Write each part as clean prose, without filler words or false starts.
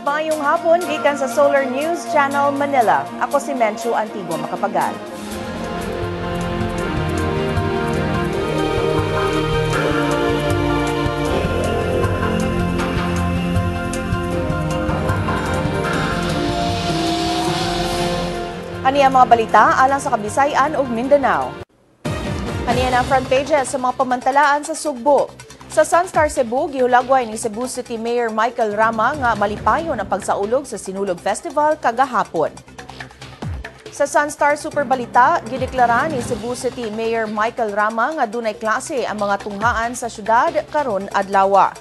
Maayong hapon gikan sa Solar News Channel Manila. Ako si Menchu Antigua Makapagal. Ani ang mga balita alang sa Kabisayan ug Mindanao. Ani ang front pages sa mga pamantalaan sa Sugbo. Sa Sunstar Cebu, gihulagway ni Cebu City Mayor Michael Rama nga malipayon ang pagsaulog sa Sinulog Festival kagahapon. Sa Sunstar Super Balita, gideklara ni Cebu City Mayor Michael Rama nga dunay klase ang mga tunghaan sa syudad karon adlawa.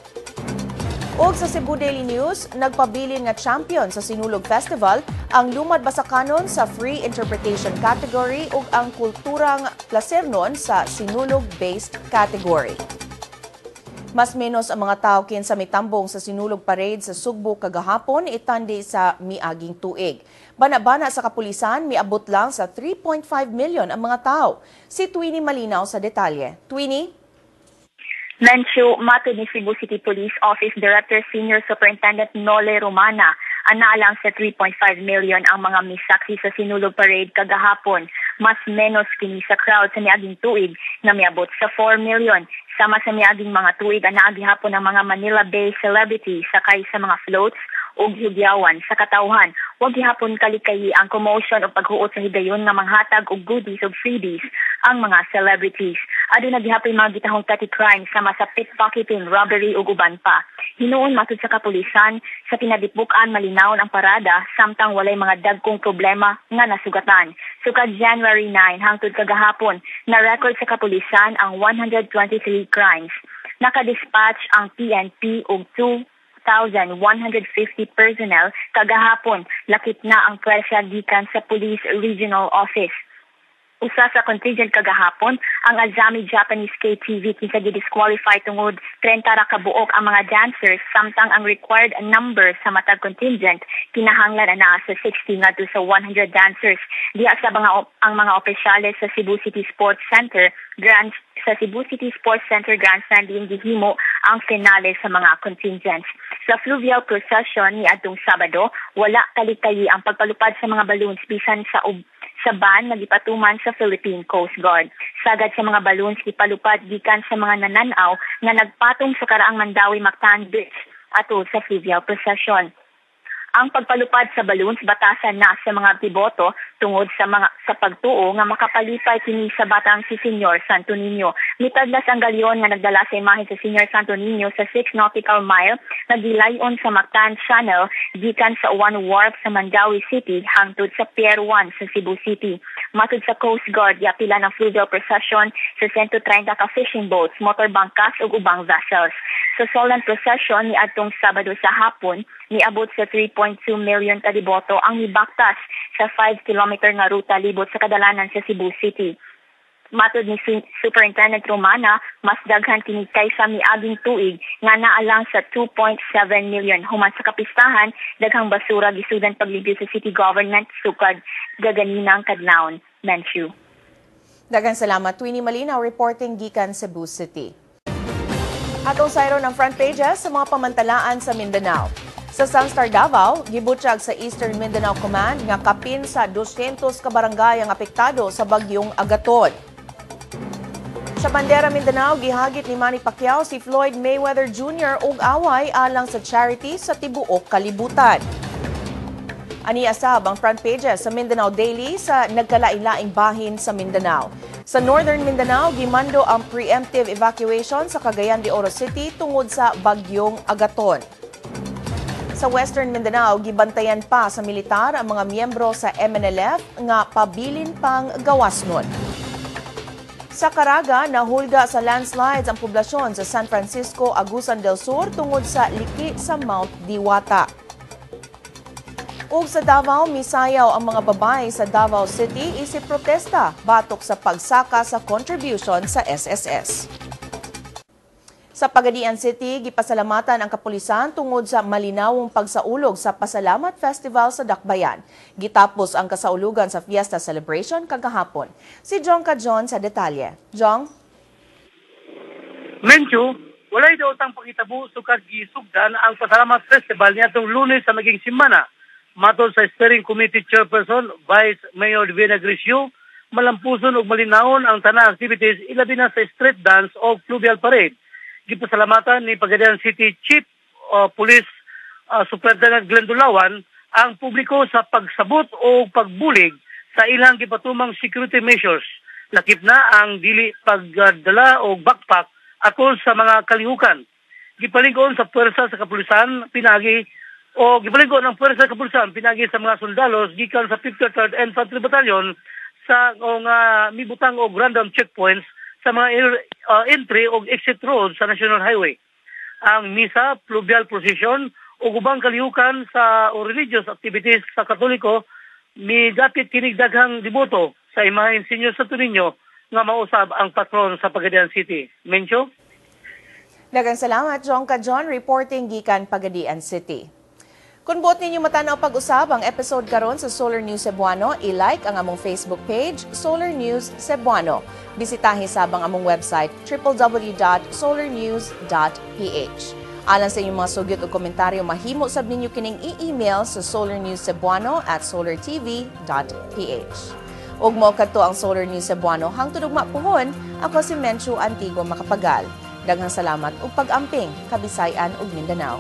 Og sa Cebu Daily News, nagpabilin nga champion sa Sinulog Festival ang Lumad Basakanon sa Free Interpretation category ug ang Kulturang Placernon sa Sinulog-based category. Mas menos ang mga tao kinsa mitambong sa Sinulog Parade sa Sugbo kagahapon itandi sa miaging tuig. Bana-bana sa kapulisan, miabot lang sa 3.5 million ang mga tao. Si Twini Malinaw sa detalye. Twini? Menchu, matod ni Cebu City Police Office Director Senior Superintendent Nole Romana, anaalang sa 3.5 million ang mga misaksi sa Sinulog Parade kagahapon. Mas menos kini sa crowd sa miaging tuig na miabot sa 4 million. Sama sa miaging mga tuig, anaa gihapon ang mga Manila-based celebrities sakay sa mga floats ug hugyawan sa katawhan. Wa gihapon kalikayi ang commotion o paghuot sa higayon nga manghatag og goodies ug freebies ang mga celebrities. Aduna gihapon mga gitahong petty crimes sama sa pickpocketing, robbery ug uban pa. Hinuon matud sa kapulisan sa pinadipuk-an malinawon ang parada samtang walay mga dagkong problema nga nasugatan. Sukad January 9 hangtod kagahapon na record sa kapulisan ang 123 crimes. Nakadispatch ang PNP og 2,150 personnel kagahapon, lakip na ang pwersa gikan sa Police Regional Office. Usa sa contingent kagahapon, ang Azami Japanese KTV kinsa gidisqualify tungod 30 ra kabuok ang mga dancers samtang ang required number sa matag contingent kinahanglan ana sa 60 ngadto sa 100 dancers. Diha sa mga ang mga opisyales sa Cebu City Sports Center Grand sa Cebu City Sports Center Grandstand din gihimo ang finale sa mga contingents. Sa fluvial procession ni adtong Sabado, wala kalikayi ang pagpalupad sa mga balloons bisan sa sa ban nga gipatuman sa Philippine Coast Guard. Sagad sa mga balloons gipalupad gikan sa mga nananaw nga nagpatong sa karaang Mandawi Mactan Bridge atol sa fluvial procession. Ang pagpalupad sa balloons batasan na sa mga deboto tungod sa mga sa pagtuo nga makapalipay kini sa batang si Senyor Santo Niño. Mitadlas ang galyon nga nagdala sa imahe sa Senyor Santo Niño sa 6 nautical mile nga gilayon sa Mactan Channel gikan sa 1 Wharf sa Mandawi City hangtod sa Pier 1 sa Cebu City. Matud sa Coast Guard, giapila ng fluvial procession sa 130 ka fishing boats, motor bangkas ug ubang vessels. Sa solemn procession ni adtong Sabado sa hapon, niabot sa 3.2 million kadeboto ang mibaktas sa 5 kilometer nga ruta libot sa kadalanan sa Cebu City. Matod ni Superintendent Romana, mas daghan kini kaysa miaging tuig nga naalang sa 2.7 million. Human sa kapistahan, daghang basura gisudan paglimpyo sa city government sukad gaganinang kadlawon. Menchu. Daghang salamat, Twini Malinaw reporting gikan Cebu City. Atong sayro ng front pages sa mga pamantalaan sa Mindanao. Sa Sunstar Davao, gibutyag sa Eastern Mindanao Command nga kapin sa 200 ka barangay ang apektado sa bagyong Agaton. Sa Bandera Mindanao, gihagit ni Manny Pacquiao si Floyd Mayweather Jr. og away alang sa charity sa tibuok kalibutan. Ani asab ang front pages sa Mindanao Daily sa nagkalain-laing bahin sa Mindanao. Sa Northern Mindanao, gimando ang preemptive evacuation sa Cagayan de Oro City tungod sa bagyong Agaton. Sa Western Mindanao, gibantayan pa sa militar ang mga miyembro sa MNLF nga pabilin pang gawas nun. Sa Caraga, nahulga sa landslides ang poblasyon sa San Francisco, Agusan del Sur tungod sa liki sa Mount Diwata. Ug sa Davao, misayaw ang mga babae sa Davao City isip protesta batok sa pagsaka sa contribution sa SSS. Sa Pagadian City, gipasalamatan ang kapulisan tungod sa malinawong pagsaulog sa Pasalamat Festival sa Dakbayan. Gitapos ang kasaulugan sa Fiesta Celebration kagahapon. Si Jong Kajon sa detalye. Jong? Menchu, Walay daotang pangitabo sukad gisugdan ang Pasalamat Festival niadtong Lunes sa naging simana. Matod sa Steering Committee Chairperson, Vice Mayor Divina Grisio, malampuson ug malinawon ang tanang activities, ilabi na sa street dance o fluvial parade. Gipasalamatan ni Pagadian City Chief Police Superintendent Glenn Dulawan ang publiko sa pagsabot o pagbulig sa ilang gipatumang security measures. Lakip na ang dili pagdala og backpack atol sa mga kalihukan. Gipalig-on sa puwersa sa kapulisan pinagi o gipalig-on ang puwersa sa kapulisan pinagi sa mga sundalos gikan sa 53rd Infantry Battalion sa o nga mibutang og random checkpoints sa mga entry o exit road sa National Highway. Ang misa, fluvial procession ug ubang kalihukan sa o religious activities sa Katoliko midapit kinig daghang deboto sa imahen Señor Santo Niño nga mausab ang patron sa Pagadian City. Mencho? Daghang salamat, John Kajon, reporting gikan Pagadian City. Kung buot ninyo matanaw pag-usab ang episode karon sa Solar News Cebuano, i-like ang among Facebook page, Solar News Cebuano. Bisitahin sab ang among website, www.solarnews.ph. Alang sa inyong mga sugyot o komentaryo, mahimo sab ninyo kining i-email sa solarnewscebuano@solartv.ph. Ug mao kadto ang Solar News Cebuano hangtod ugma puhon, ako si Menchu Antigua Makapagal. Daghang salamat ug pag-amping, Kabisay-an ug Mindanao.